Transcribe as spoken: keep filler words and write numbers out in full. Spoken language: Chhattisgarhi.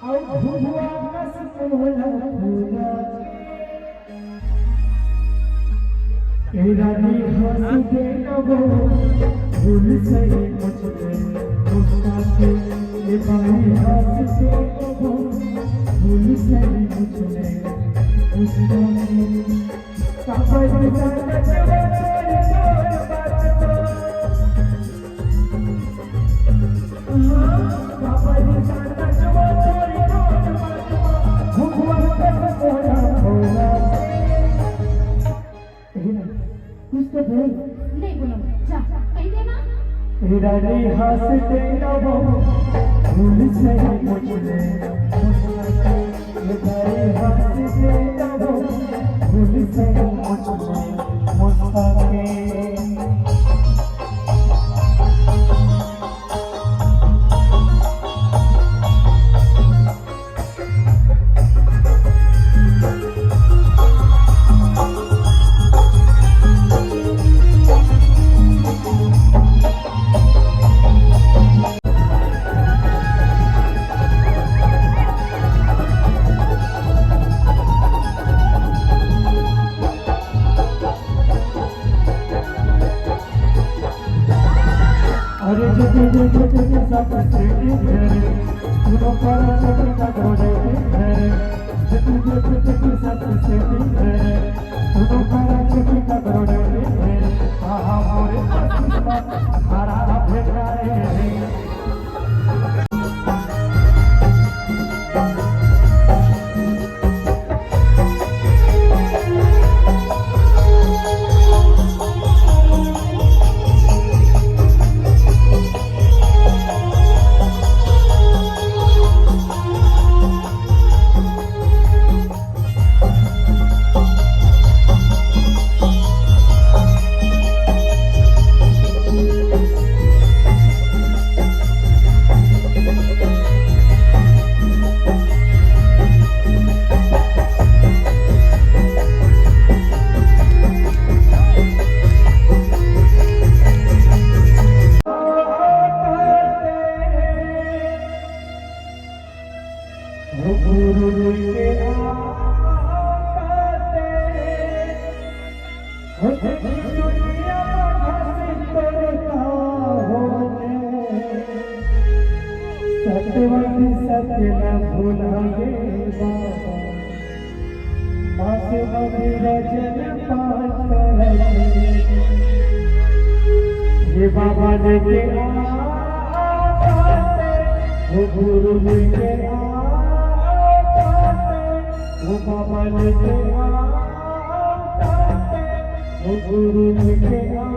अउ भुआ कस मोला फूला। ए रानी हंस दे न वो, भूल सही मुझ में मुस्कान के। ए बाई हंस दे न वो, भूल सही मुझ में मुस्कान के। कुछ तो बोल। नहीं बोलो, जा, कही दे ना। रानी हंसते न वो, भूल सही मुझ में मुस्कान के। रानी हंसते न वो, भूल सही मुझ में मुस्कान के। अरे जब जब जब जब सब तेरी घर, सुनो पर चक्की का घोड़े के घर। जब जब जब जब सब तेरी घर, सुनो पर चक्की का घोड़े के घर। आहा मोरे किस्मत, हरा भेजा रे। हो गुरु के आते, हो दुनिया में घसीट तोड़ता होने। सत्यवादी सत्य न भूलांगे बाबा, मास मदिरा जल पान करते। ये बाबा लेके आते, वो गुरु लेके आते, वो बाबा लेके आते, वो गुरु लेके आते।